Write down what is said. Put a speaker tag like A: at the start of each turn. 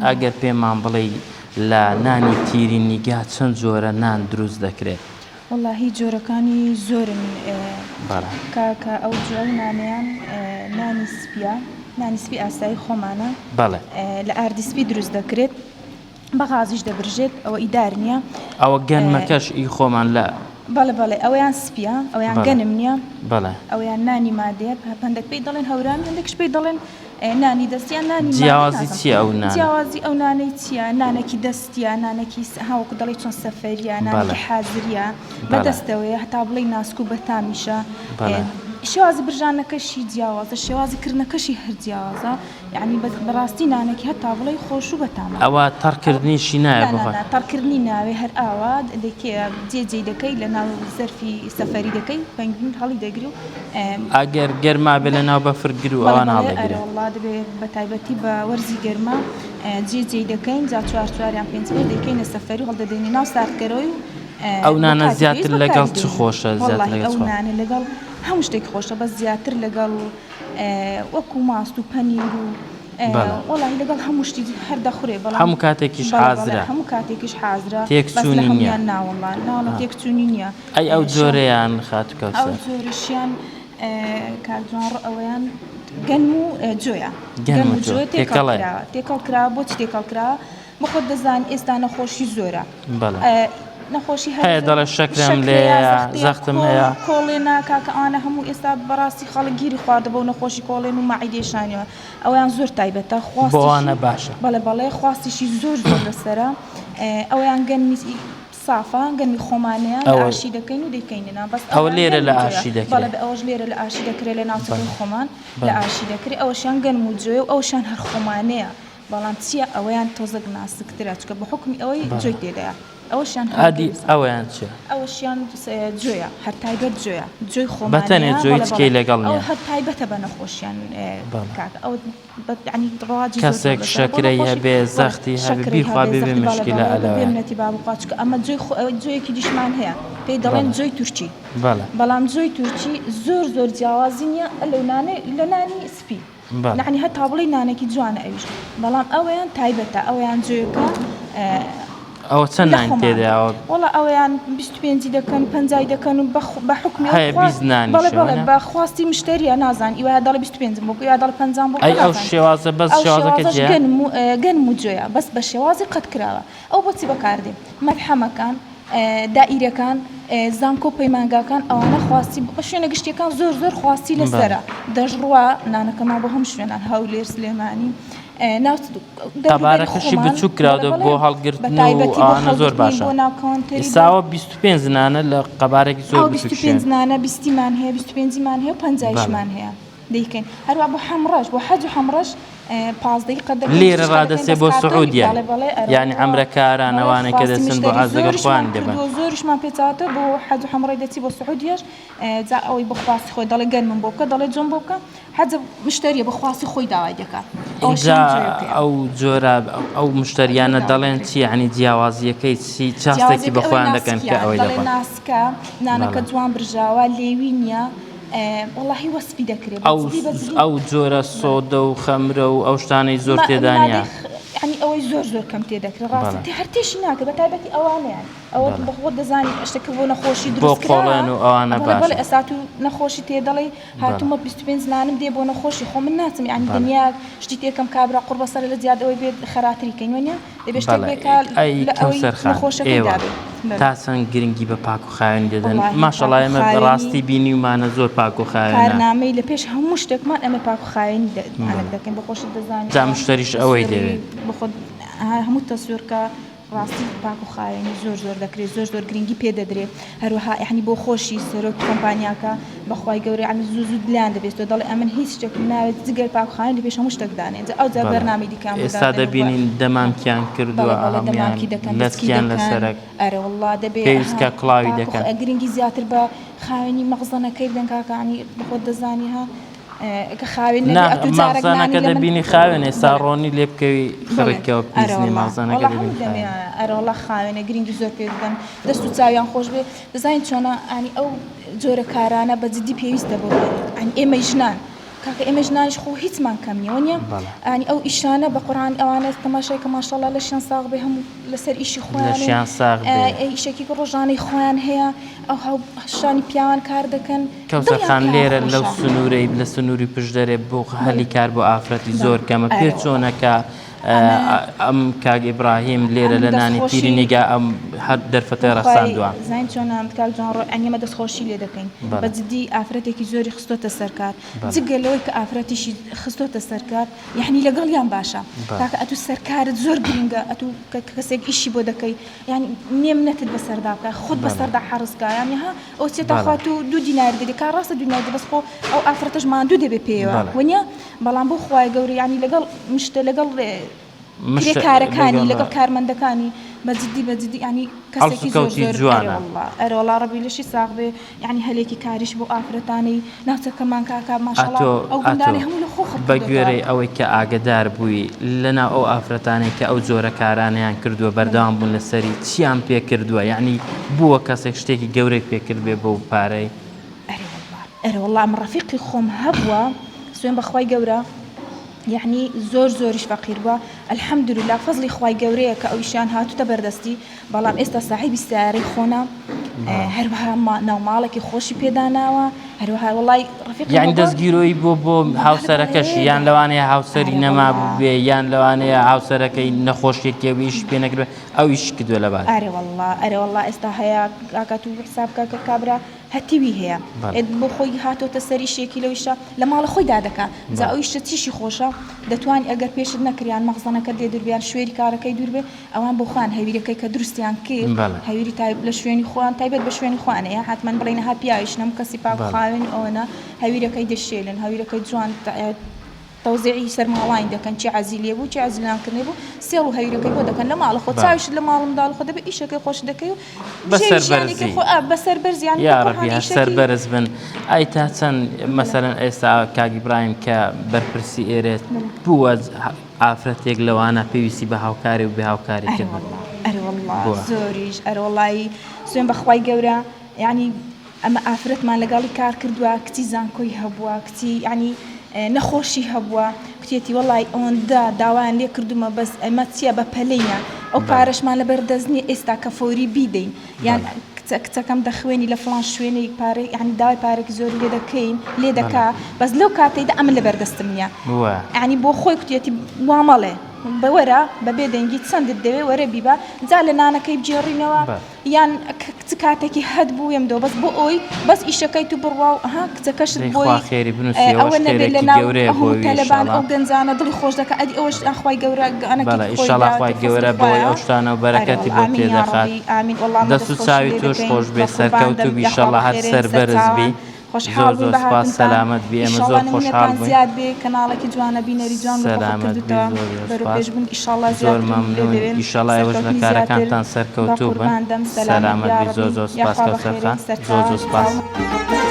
A: ئەگەر پێمان بڵێی لە نانی تیری نیگا چەند جۆرە نان دروست دەکرێت؟
B: وەڵاهی جۆرەکانی زۆرن
A: بەڵێ.
B: کاکە ئەو ئەو نانەیان نانی سپیە نانی سپی ئاسایی خۆمانە
A: بەڵێ.
B: لە ئاردی سپی دروست دەکرێت بە غازیش دەبرژێت ئەوە ئیدار نییە.
A: ئەوە گەنمەکەش ئی خۆمان لە.
B: بەڵێ بەڵێ ئەوەیان سپیە ئەوەیان گەنم نییە.
A: بەڵێ.
B: ئەوەیان نانی مادەیە هەندێک پێی دەڵێن هەورامی هەندێکش پێی دەڵێن نانی دەست یان نانی مادە
A: جیاوازی
B: نازانم.
A: چییە ئەو نانە؟
B: جیاوازی ئەو نانەی چییە نانێکی دەستیە نانێکی ها وەکو دەڵێی چۆن سەفەریە
A: بەڵێ.
B: نانێکی حازریە بە
A: بەڵێ.
B: دەستەوەیە هەتا بڵێی ناسک و بەتامیشە
A: بەڵێ.
B: شێوازی برژانەکەشی جیاوازە شێوازی کردنەکەشی هەر جیاوازە یانی بەس بەڕاستی نانێکی هەتا بڵێی خۆش و بەتامە.
A: ئەوە تەڕکردنیشی نایە
B: نا نا
A: بخۆی؟
B: نا تەڕکردنی ناوێ هەر ئاوا دەیکەی جێ جێی دەکەی لەناو زەرفی سەفەری دەکەی پەنگین هەڵی دەگری و
A: ئەگەر گەرما بێ لە ناو بەفر گر و
B: بەڵێ
A: ئەوان
B: بەڵێ
A: هەڵدەگرێ.
B: ئەرەوەڵا دەبێ بەتایبەتی بە وەرزی گەرما جێ جێی دەکەین جا چوار چوار یان پێنج پێنج دەیکەینە سەفەری و هەڵدەدەینە ناو ساردکەرەوەی و
A: ئەو
B: بۆ
A: نانە
B: کاتی پێویست
A: زیاتر لەگەڵ
B: بەکاری
A: چ
B: دێنین.
A: خۆشە زیاتر
B: وەڵاهی
A: لەگەڵ
B: ئەو
A: چ خۆ؟
B: نانە لەگەڵ هەموو شتێک خۆشە بەس زیاتر لەگەڵ وەکوو ماست و پەنیر و
A: بەڵێ.
B: وەڵاهی لەگەڵ هەموو شتی هەر دەخورێ بەڵام
A: هەموو کاتێکیش
B: بەڵێ بەڵێ
A: حازرە.
B: هەموو کاتێکیش حازرە بەس لە
A: تێکچوونی نییە.
B: هەموویان نا وەڵا ناوەڵا تێکچوونی نییە.
A: ئەی ئەو جۆرەیان خاتوو
B: ئەو
A: کەوسەر؟
B: جۆرەشیان کاک جوانڕۆ ئەوەیان گەنم و جۆیە
A: گەنم و جۆ
B: جۆ تێکەڵ
A: تێکەڵەیە.
B: کراوە تێکەڵ کراوە بۆچی تێکەڵ کراوە بۆ خۆت دەزانی ئێستا نەخۆشی زۆرە
A: بەڵێ
B: نەخۆشی هەر
A: هەیە
B: زۆر
A: دەڵێ شەکرەم
B: شەکرەیە
A: لێیە
B: زەختەیە
A: زەختم
B: کۆڵ
A: هەیە.
B: کۆڵێنە کاکە ئەوانە هەموو ئێستا بەڕاستی خەڵک گیری خواردە بەو نەخۆشی کۆڵێن و مەعیدەیشانەوە ئەویان زۆر تایبەتە
A: بۆ
B: خواستیشی
A: ئەوانە باشە.
B: بەڵێ بەڵێ خواستیشی زۆر زۆر لەسەرە ئەویان گەنمی سافە گەنمی خۆمانەیە لە
A: ئەوە
B: ئاشی دەکەین و دەیکەینە ناو بەس
A: ئەوە
B: ئەوەیان
A: لێرە
B: گەنم
A: لە
B: و جۆیە
A: ئاشی
B: بەڵێ
A: دەکرێ.
B: ئەوەش لێرە لە ئاشی دەکرێ لە ناوچەکەی
A: بەڵێ
B: خۆمان لە
A: بەڵێ.
B: ئاشی دەکرێ ئەوەشیان گەنم و جۆیە و ئەوەشیان هەر خۆمانەیە بەڵام چییە ئەوەیان تۆزەک ناسکترە چونکە بە حوکمی ئەوەی
A: بەڵێ.
B: جۆی تێدایە ئەوەشیان هەر
A: ئەدی
B: گەنم سافە.
A: ئەوەیان چییە؟
B: ئەوەشیان جۆیە هەر تایبەت جۆیە جۆی
A: بە تەنێ
B: خۆمانەیە
A: جۆ
B: بەڵێ
A: هیچ
B: بەڵێ
A: کەی لەگەڵ
B: ئەوە
A: نییە.
B: هەر تایبەتە بە نەخۆشیان
A: بەڵێ.
B: کاکە ئەوە
A: کەسێک شەکرەی هەبێ زەختی هەبێ بیخوا بێ مشکلە ئەلەوەیە.
B: ئەمە جۆی خۆ جۆیەکی دیشمان هەیە پێی دەڵێن
A: بەڵێ.
B: جۆی تورکی
A: بەڵێ.
B: بەڵام جۆی تورکی زۆر زۆر جیاوازی نییە لەو نانەی لە نانی سپی
A: بەڵێ.
B: یەعنی هەتا بڵێی نانێکی جوانە ئەویش بەڵام ئەوەیان تایبەتە ئەوەیان جۆیەکە
A: ئەوە چەند
B: لە
A: نانی
B: خۆمان
A: تێدایە ئەوە؟
B: وەڵا ئەوەیان 25 دەکەن پەنجای دەکەن و بە حوکمی ئەو
A: هەیە
B: خوا
A: 20 نانیشە
B: بەڵێ بەڵێ
A: وەنیە؟
B: بە خواستی مشتەریە نازان ئیوە دەڵێ 25 بۆ ئیوە دەڵێ پەنجام بۆ
A: ئەی ئەو
B: نازانم
A: شێوازە بەس
B: ئەو
A: شێوازەکە
B: شێوازەش
A: جیایە؟
B: گەنم و گەنم و جۆیە بەس بە شێوازی قەد کراوە ئەو بۆچی بەکاردێ مەرحەمەکان دائیرەکان زانکۆ و پەیمانگاکان ئەوانە خواستی بە شوێنە گشتیەکان زۆر زۆر خواستی
A: بەڵێ.
B: لەسەرە دەشڕوا نانەکەمان بۆ هەموو شوێنان هەولێر سلێمانی ناو دەوروبەری
A: قەبارەکەشی
B: خۆمان
A: بچووک
B: بەڵێ
A: کراوە
B: بەڵێ
A: بۆ
B: بە
A: هەڵگرتن و
B: تایبەتی بۆ
A: ئەوانە زۆر
B: هەڵگرتنی
A: باشە
B: بۆ ناو کەوانتەری بۆ
A: ئێستا ئەوە 25 نانە لە قەبارێکی زۆر
B: ئەو
A: بچووک
B: 25
A: شوێن
B: نانە بیستیمان هەیە 25مان هەیە و
A: بەڵێ
B: پەنجایشمان هەیە دەیکەین هەروە بۆ حەمڕەش بۆ حەج و حەمڕەش پازدەی قەد دەکەین
A: لێرە
B: بیستیش قەد دەکەین
A: ڕادەسێ
B: بەس
A: بۆ
B: کارتۆنی
A: سعودیە
B: بەڵێ بەڵێ
A: یعنی
B: ئەرەوەڵا
A: عەمرەکاران
B: بەڵێ
A: ئەوانەی کە
B: خواستی
A: دەچن بۆ
B: مشتەری
A: حەج لەگەڵ
B: زۆریشمان
A: خۆیان دەبەن
B: کردووە زۆریشمان پێچاوەتەوە بۆ حەج و حەمڕەی دەچی بۆ سعودیەش جا ئەوەی بە خواستی خۆی دەڵێ گەنمم بۆ بکە دەڵێ جۆم بۆ بکە حەجە مشتەریە بە خواستی خۆی داوای دەکا
A: ئینجا
B: ئەوەشیان جۆیەکەیە
A: ئەو جۆرە ئەو مشتەریانە
B: زۆر داوای
A: دەڵێن
B: دەکرێت
A: چی یعنی جیاوازیەکەی چی چاستێکی
B: جیاوازیەکە
A: بە
B: ئەوەی
A: خۆیان دەکەن
B: ناسکیە
A: کە ئەوەی
B: دەڵێ
A: دەخۆن
B: ناسکە نانەکە
A: بەڵێ
B: جوان برژاوە لێوی نییە وەڵاهی وەسفی دەکرێ بە
A: ئەو
B: جدی بە جدی
A: ئەو جۆرە
B: بەڵێ
A: سۆدە و خەمرە و ئەو شتانەی زۆر
B: ما
A: تێدا نییە
B: مادەی خ یعنی ئەوەی زۆر زۆر کەم تێ دەکرێ ڕاستی
A: بەڵێ
B: تێ هەر تێشی ناکرێ بە تایبەتی ئەوانەیان ئەوە
A: بەڵێ
B: بە خۆت دەزانی شتەکە بۆ نەخۆشی
A: بۆ
B: دروست کراوە
A: قۆڵێن و ئەوانە
B: بەڵێ بەڵێ
A: باشە
B: ئەسا تو نەخۆشی تێ دەڵێی
A: بەڵێ
B: هاتوومە 25 نانم دێ بۆ نەخۆشی خۆ من ناچم یعنی
A: بەڵێ
B: دنیا شتی تێکەم کابرا قوڕ بەسەرە لە جیات ئەوەی بێت خەراتری کەین وەنیە دەبێ شتێک
A: بەڵێ
B: بێ کە
A: ئەی
B: لە ئەوەی
A: کەوسەر خان
B: نەخۆشەکەی
A: ئێوە
B: دابێ بەڵێ
A: تا چەند گرنگی بە پاک و خاوێنی دەدەن
B: وەڵاهی پاک
A: ماشەڵا
B: و
A: ئێمە
B: خاوێنی
A: ڕاستی بینیومانە زۆر پاک و خاوێنە
B: کارنامەی لە پێش هەموو شتێکمان ئەمە پاک و خاوێنی دە- ئەنەک
A: بەڵێ
B: دەکەین بە خۆشت دەزانی
A: جا
B: ئەوە
A: مشتەریش ئەوەی
B: تەسویڕی
A: دەوێت
B: بە خۆت هەموو تەسویڕکە ڕاستی پاک و خاوێنی زۆر زۆر دەکرێت زۆر زۆر گرنگی پێ دەدرێ هەروەها یەعنی بۆ خۆشی سەرۆکی کۆمپانیاکە بەخوای گەورە یەعنی زوو زوو دلیان دەبێستەوە دەڵێ ئەمن هیچ شتێکم ناوێت جگەل پاک و خاوێنی لە پێش هەموو شتێک دانێ جا ئەوجا
A: بەڵێ
B: بەرنامەی دیکەیان بۆ
A: ئێستا
B: دادەنێ و بە
A: دەبینین دەمامکیان
B: بەڵێ
A: کردووە
B: بەڵێ
A: هەموویان
B: دەمامکی دەکەن دەستکی
A: لەچکیان
B: دەکەن
A: لەسەرە
B: ئەرێ وەڵڵا دەبێ
A: پێویست
B: ها
A: کە کڵاوی
B: پاک و
A: دەکەن.
B: گرنگی زیاتر بە خاوێنی مەخزەنەکەی بدەن کاکە یەعنی بەخۆت دەزانی ها کە خاوێن
A: نا
B: نەبێ ئەتوو جارەک نانی
A: مەخزەنەکە
B: لە من
A: دەبینی خاوێن ئێستا
B: بەڵێ
A: ڕۆنی لێ بکەوی
B: بەڵێ
A: خڕیکەوە پیس نیە
B: ئەرەوەڵا
A: مەخزەنەکە
B: وەڵا
A: دەبینی
B: هەموو دەمێ
A: خاوێنە.
B: ئەرەوەڵا خاوێنە گرنگی زۆر پێ بدەن دەست و چاویان خۆش بێ دەزانین چۆنە ئانی ئەو جۆرە کارانە بە جدی پێویستە بۆ ئانی ئێمەی ژنان. کاکە ئێمە ژنانیش خۆ هیچمان کەم نیە وەنیە ئانی ئەو ئیشانە بە قورعان ئەوانە تەماشای کە ماشاءاللە لەشیان ساغ بێ هەموو لەسەر ئیشی خۆیان
A: لەشیان ساغ بێ
B: ئیشێکی ڕۆژانەی خۆیان هەیە ئەو هاو شانی پیاوان کار دەکەن
A: کەوسەر خان لێرە لەو سنوورەی لە سنووری پشدەرێ بۆ هەلی کار بۆ ئافرەتی زۆر کەمە پێ چۆنە کە ئەم کاک ئیبراهیم لێرە لە نانی پیری نیگا ئەم هەر دەرفەتەی ڕەخساندووە.
B: زانیت چۆنە کاک جوانڕۆ یانی ئێمە دەستخۆشی لێ دەکەین بە جدی ئافرەتێکی زۆری خستۆتە سەر کار جگە لەوەی کە ئافرەتیشی خستۆتە سەر کار یانی لەگەڵیان باشە کاکە ئەتوو سەرکارت زۆر گرنگە ئەتوو کە کەسێک ئیشی بۆ دەکەی یانی نێمنەتت بەسەردا بکە خۆت بەسەردا حەڕز کە یانی ها ئەو چێ تا خوا تو دوو دینار دەدی کا ڕاستە دوو دینار بەس خۆ ئەو ئافرەتەش ماندوو دەبێ پێیەوە وەنیە بەڵام بۆ خوای گەورە یانی لەگەڵ مشتە لەگەڵ کرێکارەکانی لەگەڵ کارمەندەکانی بە جدی بە جدی ینی کەسێکی زۆر زۆر
A: جوانە
B: ئەرەوەڵا ڕەبی لەشی ساغ بێ یعنی هەلێکی کاریش بۆ ئافرەتانی ناوچەکەمان کاکا ماشەڵا ئەو گوندانەی هەموو لە خۆ خڕ
A: بە گوێرەی ئەوەی کە ئاگەدار بووی لەناو ئەو ئافرەتانەی کە ئەو جۆرە کارانەیان کردووە بەردەوام بوون لەسەری چیان پێ کردووە یعنی بووە کەسێک شتێکی گەورەی پێ کردبێ بەو پارەی؟
B: ئەرێ وەڵا ئەمن ڕەفیقی خۆم هەبووە سوێن بە خوای گەورە یەعنی زۆر زۆریش فەقیر بووە الحمدللە فەزڵی خوای گەورەیە کە ئەو ئیشیان هاتوتە بەردەستی بەڵام ئێستا ساحیبی سیارەی خۆنە هەروەها ناو ماڵێکی خۆشی پێداناوە هەروەها وەڵای
A: ڕەفیقی یانی دەستگیرۆیی بۆ بۆ هاوسەرەکەشی یان لەوانەیە هاوسەری نەمابووبێ یان لەوانەیە هاوسەرەکەی نەخۆشیەکی و ئیشی پێ نەکردبێ ئەو ئیشی کردووە لەبار.
B: ئەرێ وەڵا ئەرێ وەڵا ئێستا هەیە کاکە تو حساب کە کە کابرا هەتیوی هەیە بۆ خۆی هاتۆتە سەر ئیشێکی لەو ئیشە لە ماڵە خۆی دادەکا جا ئەو ئیشە چیشی خۆشە دەتوانی ئەگەر پێشت نەکریان مەخزەنەکەت لێ دوور بێ یان شوێری کارەکەی دوور بێ ئەوان بۆ خۆیان هەویرەکەی کە دروستیان کرد هەویری تایب لە شوێنی خۆیان تایبەت بە شوێنی خۆیان هەیە حتمما بڵێن ها پیاویش نەم کەسی پاک و خاوێن ئەوەنە هەویرەکەی دەشێلن هەویرەکەی جوان تەوزیعی سەر ماڵانی دەکەن چی عەزیل لێ بوو چی عەزیلان کردنی بوو سێڵ و هەویرەکەی بۆ دەکەن لە ماڵە خۆ چاویشت لە ماڵ منداڵ خۆ دەبێ ئیشەکەی خۆش دەکەی و
A: بەسەر بەرزی
B: خۆ بەسەر بەرزیان
A: یاڕەبی هەر سەر بەرز بن ئای تا چەند مەسەلەن ئێستا کاک ئیبراهیم کە بەرپرسی ئێرێت بووە ئافرەتێک لەوانە پێویستی بە هاوکاری و بێ هاوکاری کردن
B: ئەرێ وەڵا زۆریش ئەرێ وەڵایی سوێن بەخوای گەورە یعنی ئەمە ئافرەتمان لەگەڵی کار کردووە کچی زانکۆی هەبووە کچی یعنی نەخۆشی هەبووە کتێتی وەڵی ئەوەندە داوایان لێ کردومە بەس ئەمە چییە بە پەلەیە ئەو پارەشمان لەبەر دەست نییە ئێستا کە فەوری بیدەین یان کچە کچەکەم دەخوێنی لە فڵان شوێنێک پارەی یعنی داوای پارێکی زۆری لێ دەکەین لێ دەکا بەس لەو کاتەیدا ئەمن لەبەر دەستم نییە یعنی بۆ خۆی کوتێتی وا مەڵێ بەوەرە بە بێدەنگی چەندت دەوێ وەرە بیبە جا لە نانەکەی بگێڕینەوە یان چ کاتێکی هەت بوو وێم دۆ بەس بۆ ئەوی بەس ئیشەکەی تو بڕوا و ها کچەکەشت
A: دەی
B: بۆی
A: خوا خێری بنووسی
B: ئەوە
A: ئەوەش
B: نەبێت لە
A: خێرێکی
B: ناو
A: گەورەیە
B: ئەو
A: بۆ
B: هەموو
A: وی
B: تەلەبان
A: ئیشەڵا
B: ئەو گەنجانە دڵی خۆش دەکا ئەدی ئەوەش خوای گەورە گەنەکی
A: بەڵێ
B: خۆی
A: ئیشەڵا
B: داوەتێ
A: خوای
B: فەزڵی
A: گەورە بەوەی
B: خوایە
A: ئەو شتانە و
B: ئەرێ
A: بەرەکەتی
B: وەڵا
A: بۆ
B: ئامین یا
A: تێدەخات
B: ڕەبی ئامین وەڵا ئەمە
A: دەست و
B: دەستخۆشی
A: چاوی
B: لێ
A: تۆش
B: دەکەین
A: خۆش بێ
B: بە قوربان
A: سەرکەوتوو
B: دەم
A: بی
B: یاخوا
A: ئیشەڵا هەر
B: بەخێرێن
A: سەربەرز بی
B: سەرچاوان
A: زۆر
B: خۆشحاڵ بووین
A: زۆر
B: بە
A: سپاس
B: هاتنتان
A: سەلامەت بی ئێمە
B: ئیشەڵا
A: زۆر خۆشحاڵ
B: نمونەتان
A: بووین
B: زیاد بێ کەناڵێکی جوانە بینەری جوان لە خۆ خڕ
A: سەلامەت بی
B: کردوتەوە
A: زۆر زۆر
B: بەرەو
A: سپاس
B: پێش بن ئیشەڵا
A: زۆر
B: زیاترم لێ
A: مەمنون
B: دەوێن
A: ئیشەڵا ئێوەش لە
B: سەرکەوتنی زیاتر
A: کارەکانتان
B: بە
A: سەرکەوتوو بن
B: قوربان دەم سەلامەت
A: سەلامەت
B: یا
A: بی زۆر
B: ڕەبی
A: زۆر سپاس
B: یاخوا
A: کەوسەر
B: بەخێرێن
A: خان زۆر
B: سەرچاوان
A: زۆر سپاس.
B: چاو.